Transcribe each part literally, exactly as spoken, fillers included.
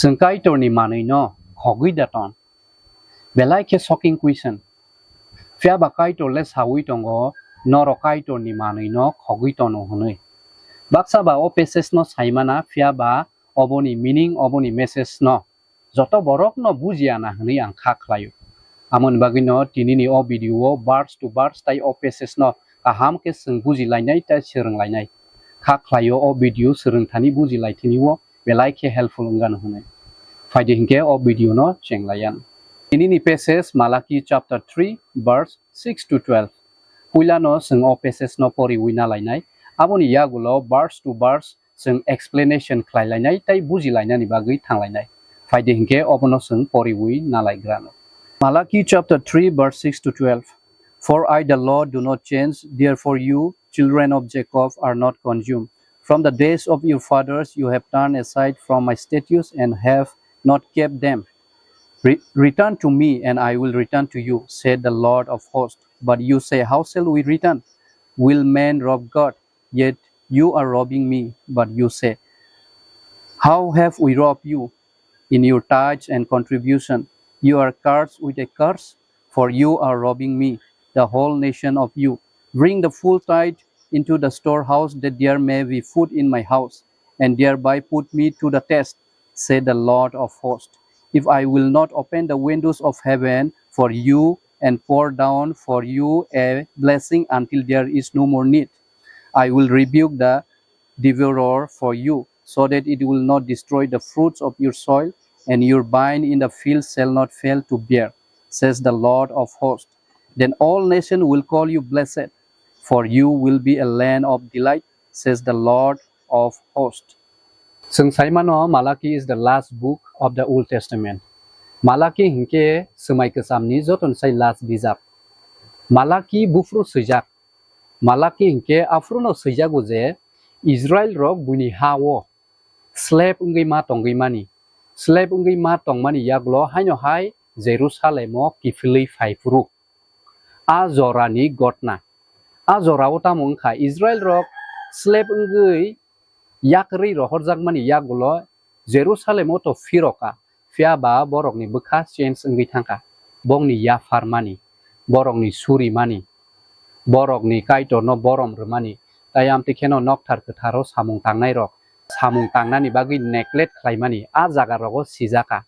Chwng Kaitorni manwino khogwi da ton? Belai khe shocking question. Phiya ba Kaitor le sawi tongo, norok Kaitorni manwino khogwi tono hwnwi. Baksa ba o passage no saimana, phiya ba oboni meaning, oboni message no joto borok no bujiya na hwnwi ang kha khlaio. Amoni bagwi no tinini o video o verse to verse tai o passage no kaham khe chwng bujilainai tai swrwnglainai. Kha khlaio o video swrwngthani bujilaithani o belai khe helpful wngano hwnwi. Phaidi hinkhe o video no chenglaiyan. Tinini passage Malaki chapter three verse six to twelve. Puilano chwng o passage no poriwi nalainai. Aboni yagulo verse to verse chwng explanation khlailainai tai bujilainani bagwi thanglainai. Phaidi hinkhe obono chwng poriwi nalaigrano. Malaki chapter three verse six to twelve. For I, the Lord, do not change, therefore you, children of Jacob, are not consumed. From the days of your fathers you have turned aside from my statutes and have not kept them. Re- return to me, and I will return to you, said the Lord of hosts. But you say, how shall we return? Will man rob God? Yet you are robbing me. But you say, how have we robbed you? In your tithes and contribution you are cursed with a curse, for you are robbing me, the whole nation of you. Bring the full tithe into the storehouse, that there may be food in my house, and thereby put me to the test, said the Lord of hosts. If I will not open the windows of heaven for you and pour down for you a blessing until there is no more need, I will rebuke the devourer for you, so that it will not destroy the fruits of your soil, and your vine in the field shall not fail to bear, says the Lord of hosts. Then all nations will call you blessed, for you will be a land of delight, says the Lord of hosts. Chwng saimano Malaki is the last book of the Old Testament. Malaki hinkhe Swmai Kwchamni jotonisai last bijap. Malaki buphuru swijak. Malaki hinkhe aphuruno swijago je Israel rok buini ha-o slave wngwi ma tongwi mani. Slave wngwi ma tongmani yagulo haino hai Jerusalem-o kiphilwi phai phuru. A jorani gotna. A jorao tamo wngkha Israel rok slave wngwi yakrwi rohorjakmani yagulo Jerusalem-o to phiroka, phiya ba borokni bwkha change wngwi thangkha. Bongni yapharmani, borokni surimani, borokni Kaitorno borom rwmani, tai amtwi kheno nokthar kwtharo samung tangnairok, samung tangnani bagwi neglect khlaimani a jagarogo sijaka.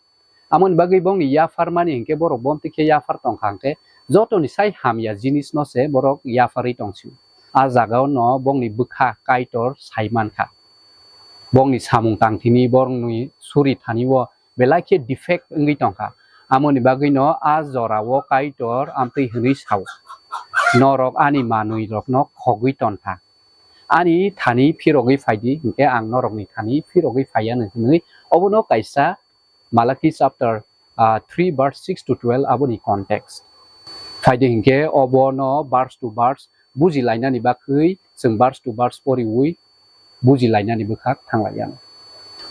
Amoni bagwi bongni yapharmani hinkhe borok bomtwi khe yaphar tongkha hinkhe jotoni sai hamya jinisno se borok yapharwi tongsio. A jagao no bongni bwkha Kaitor sai mankha. Bongni samung tangthini, borokni suri thani o belai khe defect wngwi tongkha. Amoni bagwino a jorao Kaitor amtwi hwnwi sao, norok ani manwirokno khogwi tonkha. Ani thani phirogwi phaidi, hinkhe ang norokni thani phirogwi phaiya hwnwi obono kaisa Malaki chapter, ah, three verse six to twelve aboni context. Phaidi hinkhe obono verse to verse bujilainani bagwi chwng verse to verse poriwi bujilainani bwkhak thanglaiya.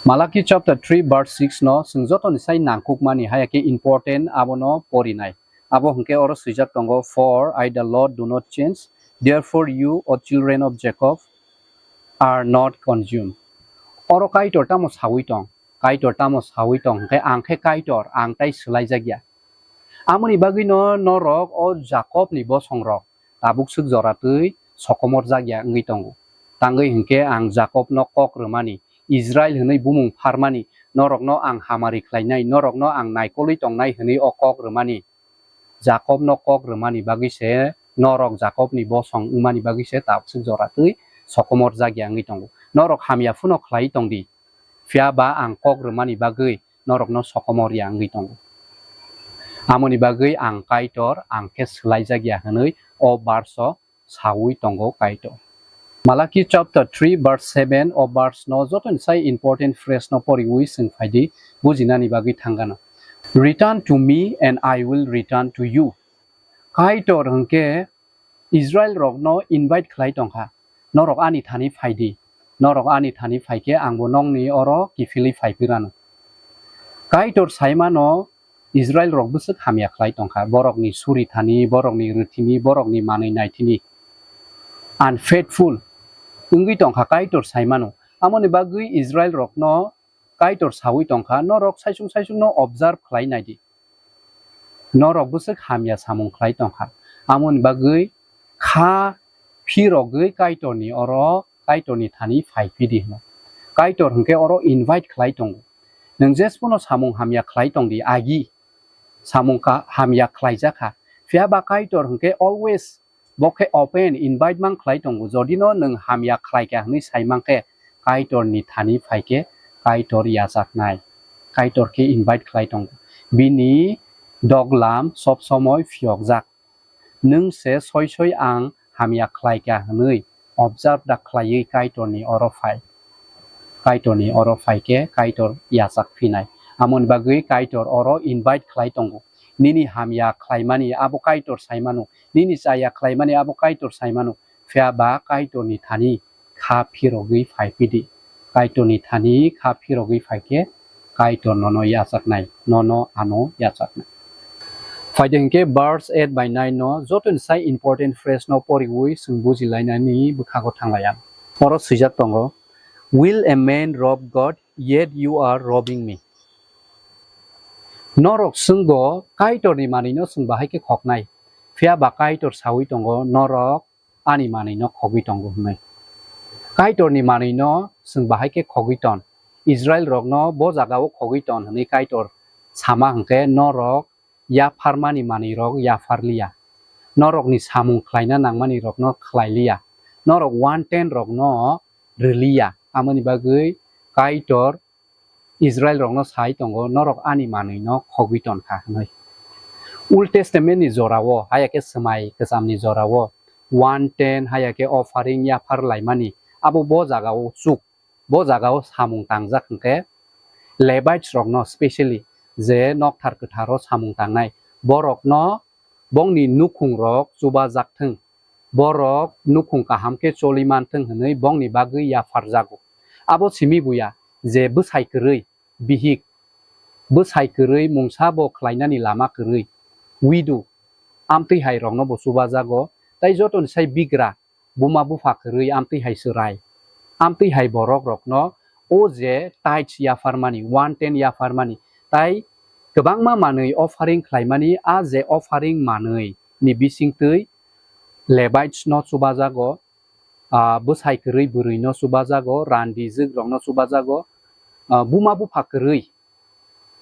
Malaki chapter three verse six no chwng jotoni sai nangkukmani, haya khe important, abono porinai. Abo hinkhe oro swijak tongo, for I the Lord do not change, therefore you, O children of Jacob, are not consumed. Oro Kaitor tamo sawi tong? Kaitor tamo sawi tong hinkhe, ang khe Kaitor, ang tai swlaijakya. Amoni bagwino norok o Jakobni bosongrok tabuk swk jora twi sokomorjakya wngwi tongo. Tangwi hinkhe ang Jakobno kok rwmani, Israil hwnwi bumung pharmani, norokno ang hamari khlainai, norokno ang naikolwi tongnai hwnwi o kok rwmani. Jakobno kok rwmani bagwi se norok Jakobni bosong wngmani bagwi se tabuk swk jora twi sokomorjakya wngwi tongo. Norok hamya phano khlai tongdi, phiya ba ang kok rwmani bagwi norokno sokomorya wngwi tongo. Amoni bagwi ang Kaitor, ang khe swlaijakya hwnwi o verse o sawi tongo Kaitor. Malaki chapter three verse seven o verse no jotoni sai important phrase no poriwi chwng phaidi, bujinani bagwi thangano. Return to me and I will return to you. Kaitor hwnkhe Israel rokno invite khlai tongkha, norok ani thani phaidi, norok ani thani phaikhe angbo nokni oro kiphilwi phaiphirano. Kaitor saimano Israel rok bwswk hamya khlai tongkha, borokni suri thani, borokni rwthini, borokni manwi naithini unfaithful wngwi tongkha Kaitor saimano. Amoni bagwi Israel rokno Kaitor sawi tongkha, norok saisung saisung no observe khlai naidi. Norok bwswk hamya samung khlai tongkha. Amoni bagwi kha phirogwi Kaitorni oro, Kaitorni thani phai phidi hino. Kaitor hwnkhe oro invite khlai tongo. Nwng jesphano samung hamya khlai tongdi, agi samung ka-, hamya khlaijakha. Phiya ba Kaitor hwnkhe always bo khe open invite mang khlai tongo. Jodi no nwng hamya khlai kha hwnwi sai mang khe, Kaitor ni thani phai khe Kaitor yachaknai. Kaitor khe invite khlai tongo. Bini doglam sob somoi phiyokjak. Nwng se soi soi ang hamya khlai kha hwnwi observe da khlaiwi Kaitor ni oro phai. Kaitor ni oro phai khe Kaitor yachak phinai. Amoni bagwi Kaitor oro invite khlai tongo. Nini hamya khlaimani abo Kaitor saimano. Nini chaya khlaimani abo Kaitor saimano. Phiya ba Kaitor ni thani kha phirogwi phai phidi. Kaitor ni thani kha phirogwi phai khe Kaitor nono yachaknai, nono ano yachaknai. Phaidi hwnkhe verse eight by nine no jotoni sai important phrase no poriwi chwng bujilainani bwkhago thanglaiya. Oro swijak tongo, "Will a man rob God, yet you are robbing me?" Norok swnggo, Kaitorni manwino chwng bahai khe khoknai, phiya ba Kaitor sawi tongo, norok ani manwino khogwi tongo hwnwi. Kaitorni manwino chwng bahai khe khogwi ton? Israel rokno bo jagao khogwi ton hwnwi Kaitor sama hwnkhe norok yapharmani manwirok yapharliya. Norokni samung khlaina nangmanirokno khlailiya. Norok one ten rokno rwliya. Amoni bagwi Kaitor Israel rokno sai tongo, "Norok ani manwino khogwi ton kha," hwnwi. Old Testament ni jorao, haya khe Swmai Kwchamni jorao, one ten haya khe offering yaphar laimani, abo bo jagao chuk, bo jagao samung tangjak hwnkhe Levites rokno specially je nokthar kwtharo samung tangnai, borokno bongni nukhung rok chubajak thung, borok nukhung kaham khe choli manthung hwnwi bongni bagwi yapharjago. Abo simi buya je bwsai kwrwi, bihik, bwsai kwrwi mungsa bo khlainani lama kwrwi, widow, amtwi hai rokno bo chubajago, tai jotoni sai bigra, buma bupha kwrwi amtwi hai chwrai, amtwi hai borok rokno o je tithes yapharmani, one ten yapharmani, tai kwbangma manwi offering khlaimani, a je offering manwi ni bisingtwi Levites no chubajago, ah, bwsai kwrwi bwrwi no chubajago, randijwk rokno chubajago, ah, buma bupha kwrwi,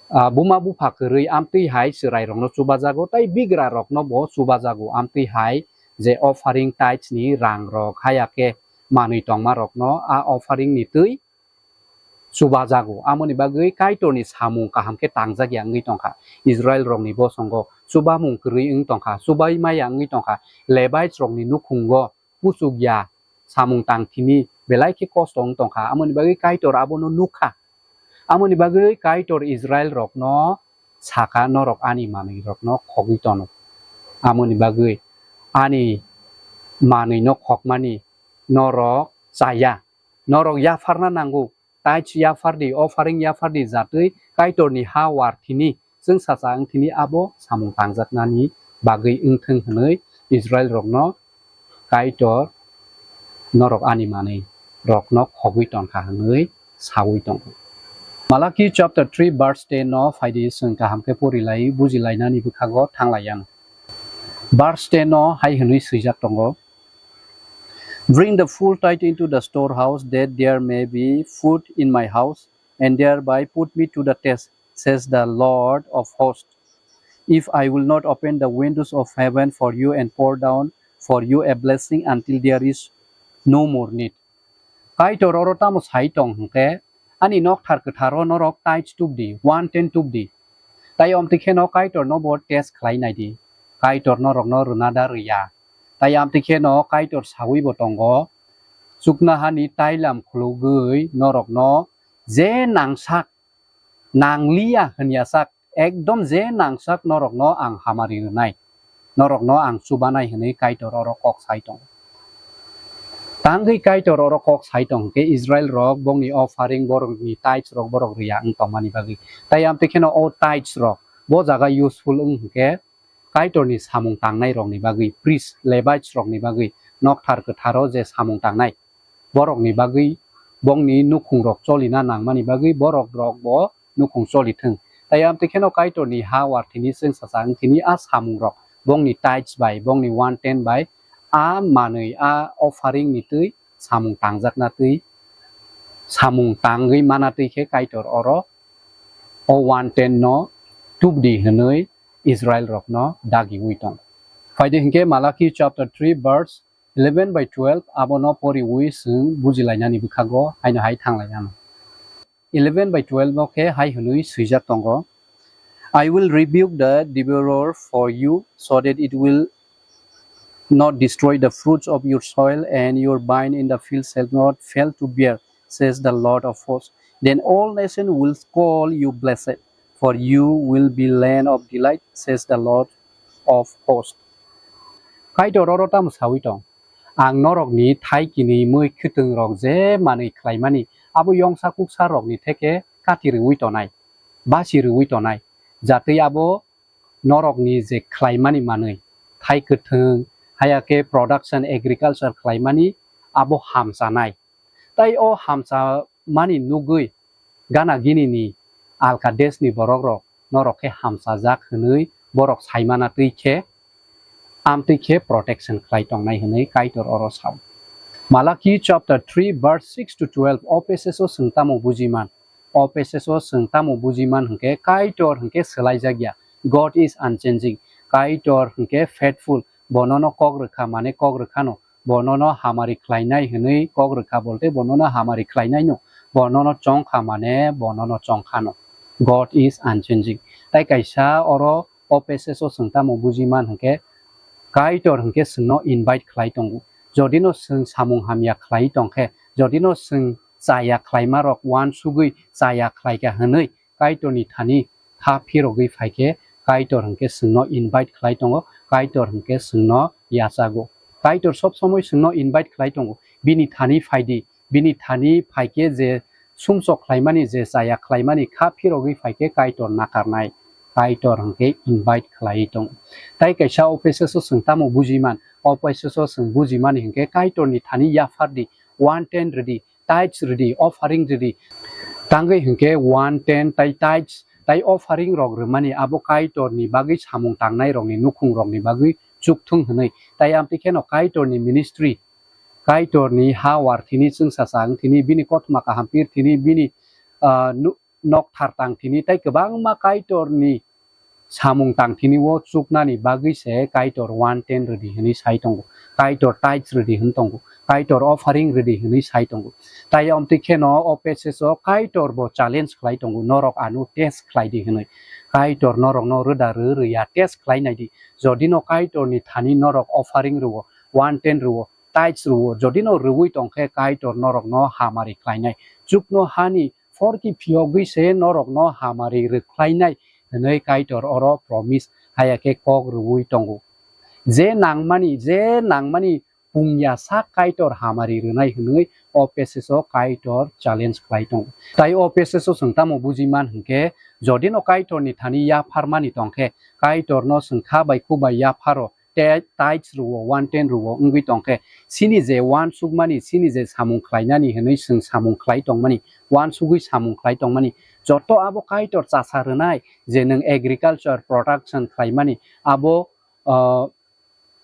ah, buma bupha kwrwi amtwi hai chwrai rokno chubajago, tai bigra rokno bo chubajago, amtwi hai je offering tithes ni rang rok haya khe manwi tongma rokno a offering ni twi chubajago. Amoni bagwi Kaitorni samung kaham khe tangjak ya wngwi tongkha. Israel rokni bosongo chubamung kwrwi wng tongkha, chubai maya wngwi tongkha. Levites rokni nukhungo kuchukya samung tangthini belai khe kosto wng tongkha. Amoni bagwi Kaitor abono nukha. Amoni bagwi Kaitor Israel rokno saka, "Norok ani manwi rokno khogwi tono. Amoni bagwi ani manwi no khokmani norok chaya. Norok yapharna nango. Tithes yaphardi, offering yaphardi, jatwi Kaitorni ha war thini, chwngsacha wng thini abo samung tangjaknani bagwi wng thung," hwnwi Israel rokno Kaitor "Norok ani manwi rokno khogwi tonkha," hwnwi sawi tongo. Malaki chapter three verse ten no phaidi chwng kaham khe porilai bujilainani bwkhago thanglaiya. Verse ten no hai hwnwi swijak tongo, "Bring the full tithe into the storehouse, that there may be food in my house, and thereby put me to the test, says the Lord of hosts, if I will not open the windows of heaven for you and pour down for you a blessing until there is no more need." Kaitor oro tamo sai tong hwnkhe, ani nokthar kwtharo norok tithes tubdi, one ten tubdi. Tai omtwi kheno Kaitorno bo test khlai naidi. Kaitor norokno rwna da rwya. Tai amtwi kheno Kaitor sawi bo tongo, chuknohani tailam khulugwi norokno je nangsak, nangliya hwnyasak, ekdom je nangsak norokno ang hamari rwnai, norokno ang chubanai hwnwi Kaitor oro kok sai tongo. Tangwi Kaitor oro kok sai tong hwnkhe Israel rok bongni offering, borokni tithes rok borok rwya wng tongmani bagwi. Tai amtwi kheno o tithes rok bo jaga useful wng hwnkhe Kaitorni samung tangnai rokni bagwi, priest, Levites rokni bagwi, nokthar kwtharo je samung tangnai, borokni bagwi bongni nukhungrok cholina nangmani bagwi borok rokbo nukhung cholithwng. Tai amtwi kheno Kaitorni ha warthini chwngsachang thini a samungrok bongni tithes bai, bongni one tenth bai a manwi, a offering ni twi samung tangjakna twi, samung tangwi mana twi khe Kaitor oro o one tenth no tubdi hwnwi Israel rokno dagiwi tong. Phaidi hinkhe Malachi chapter three verse eleven by twelve abono poriwi chwng bujilainani bwkhago haino hai thanglainano. Eleven by twelve o khe hai hwnwi swijak tongo, "I will rebuke the devourer for you, so that it will not destroy the fruits of your soil, and your vine in the field shall not fail to bear, says the Lord of hosts. Then all nations will call you blessed, for you will be land of delight, says the Lord of hosts." Kaitor oro tamo sawi tong? Ang norokni thaikini mwi khwtwng rok je manwi khlaimani abo yongsa kuksa rokni theke kati rwui tonai, basi rwui tonai, jatwi abo norokni je khlaimani manwi, thai kwthwng, haya khe production, agriculture khlaimani abo hamchanai. Tai o hamchamani nugwi gana gini ni alka desh ni borok rok norok khe hamchajak hwnwi borok saimana twi khe, amtwi khe protection khlai tongnai hwnwi Kaitor oro sao. Malachi chapter three verse six to twelve, o passage o chwng tamo bujiman? O passage o chwng tamo bujiman hwnkhe Kaitor hwnkhe swlaijakya. God is unchanging. Kaitor hwnkhe faithful. Bo nono kok rwkha mane kok rwkhano. Bo nono hamari khlainai hwnwi kok rwkha bolte bo nono hamari khlainaino. Bo nono chongkha mane bo nono chongkhano. God is unchanging. Tai kaisa oro o passage o chwng tamo bujiman hwnkhe Kaitor hwnkhe chwngno invite khlai tongo. Jodino chwng samung hamya khlai tongkhe, jodino chwng chaya khlaimarok uansugwi chaya khlaikha hwnwi Kaitorni thani kha phirogwi phaikhe, Kaitor hwnkhe chwngno invite khlai tongo, Kaitor hwnkhe chwngno yachago. Kaitor sob somoi chwngno invite khlai tongo, bini thani phaidi, bini thani phaikhe je sumsok khlaimani, je chaya khlaimani kha phirogwi phaikhe Kaitor nakarnai, Kaitor hwnkhe invite khlai tongo. Tai kaisa o passage o chwng tamo bujiman? O passage o chwng bujimani hwnkhe Kaitorni thani yaphardi, one tenth rwdi, tithes rwdi, offering rwdi. Tangwi hwnkhe one tenth tai tithes tai offering rok rwmani abo Kaitorni bagwi samung tangnai rokni nukhung rokni bagwi chukthung hwnwi. Tai amtwi kheno Kaitorni ministry, Kaitorni ha warthini chwngsachang thini bini kothoma kaham pir thini bini, ah, nu-, nokthar tang thini tai kwbangma Kaitorni samung tang thini o chuknani bagwi se Kaitor one tenth rwdi hwnwi sai tongo, Kaitor tithes rwdi hwn tongo, Kaitor offering rwdi hwnwi sai tongo. Tai amtwi kheno o passage o Kaitor bo challenge khlai tongo, "Norok ano test khlai di," hwnwi. Kaitor norokno rwda rw rwya test khlai nai di. Jodino Kaitorni thani norok offering rwo, one tenth rwo, tithes rwo, jodino rwui tongkhe Kaitor norokno hamari khlainai. Chukno hani phorki phiyogwi se norokno hamari rwkhlainai hwnwi Kaitor oro promise haya khe kok rwui tongo. Je nangmani, je nangmani pungya sak Kaitor hamari rwnai hwnwi o passage o Kaitor challenge khlai tongo. Tai o passage o chwng tamo bujiman hwnkhe, jodino Kaitorni thani yapharmani tongkhe, Kaitorno chwng kha bai khuk bai yapharo, te-, tithes rwo, one tenth rwo wngwi tongkhe, chini je uansukmani, chini je samung khlainani hwnwi chwng samung khlai tongmani, uansugwi samung khlai tongmani, joto abo Kaitor chasa rwnai, je nwng agriculture production khlaimani, abo, ah,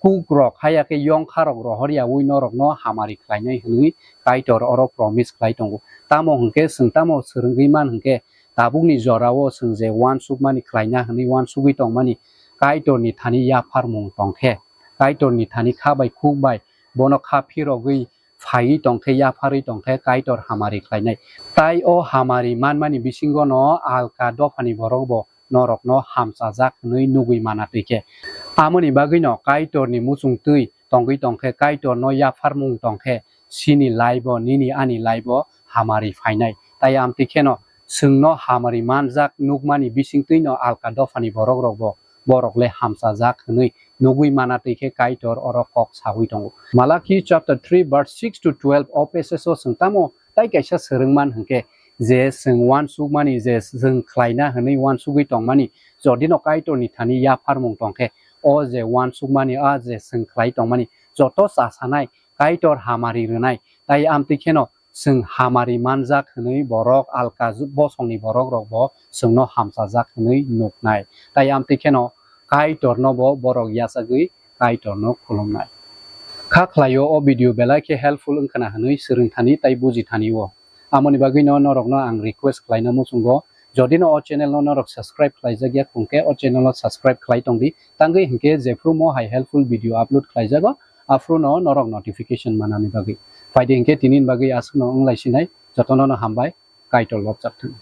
kukrok haya khe yongkharok rohoryaui norokno hamari khlainai hwnwi Kaitor oro promise khlai tongo. Tamo hwnkhe chwng tamo swrwngwi man hwnkhe, tabukni jorao chwng je uansukmani khlaina hwnwi uansugwi tongmani Kaitorni thani yapharmung tongkhe, Kaitorni thani kha bai khuk bai bono kha phirogwi phaiwi tongkhe, yapharwi tongkhe Kaitor hamari khlainai. Tai o hamari manmani bisingono alka dophani borokbo norokno hamchajak hwnwi nugwi mana twi khe. Amoni bagwino Kaitorni muchung twi tongwi tongkhe, Kaitorno yapharmung tongkhe, chini life-o, nini ani life-o hamari phainai. Tai amtwi kheno chwngno hamari manjak nukmani bisingtwino alka dophani borokrokbo borok le hamchajak hwnwi nugwi mana twi khe Kaitor oro kok saui tongo. Malachi chapter three verse six to twelve o passage-o chwng tamo tai kaisa swrwngman hwnkhe, je chwng uansukmani, je chwng khlaina hwnwi uansugwi tongmani, jodino Kaitorni thani yapharmung tongkhe, o je uansukmani, a je chwng khlai tongmani, joto chasanai, Kaitor hamari rwnai, tai amtwi kheno chwng hamari manjak hwnwi borok alka ju-, bosongni borok rokbo chwngno hamchajak hwnwi nuknai. Tai amtwi kheno Kaitorno bo borok yachagwi Kaitorno khulumnai. Kha khlaio o video belai khe helpful wngkhana hwnwi swrwngthani tai bujithani o. Amoni bagwino norokno ang request khlaina muchungo, jodi no o channel no norok subscribe khlaijak ya khungkhe o channel no subscribe khlai tongdi, tangwi hinkhe jephru mo hai helpful video upload khlaijago aphuru no norok notification manani bagwi. Phaidi hinkhe tini ni bagwi aswkno wng lai sinai, jotono no hambai, Kaitor lobjak thung.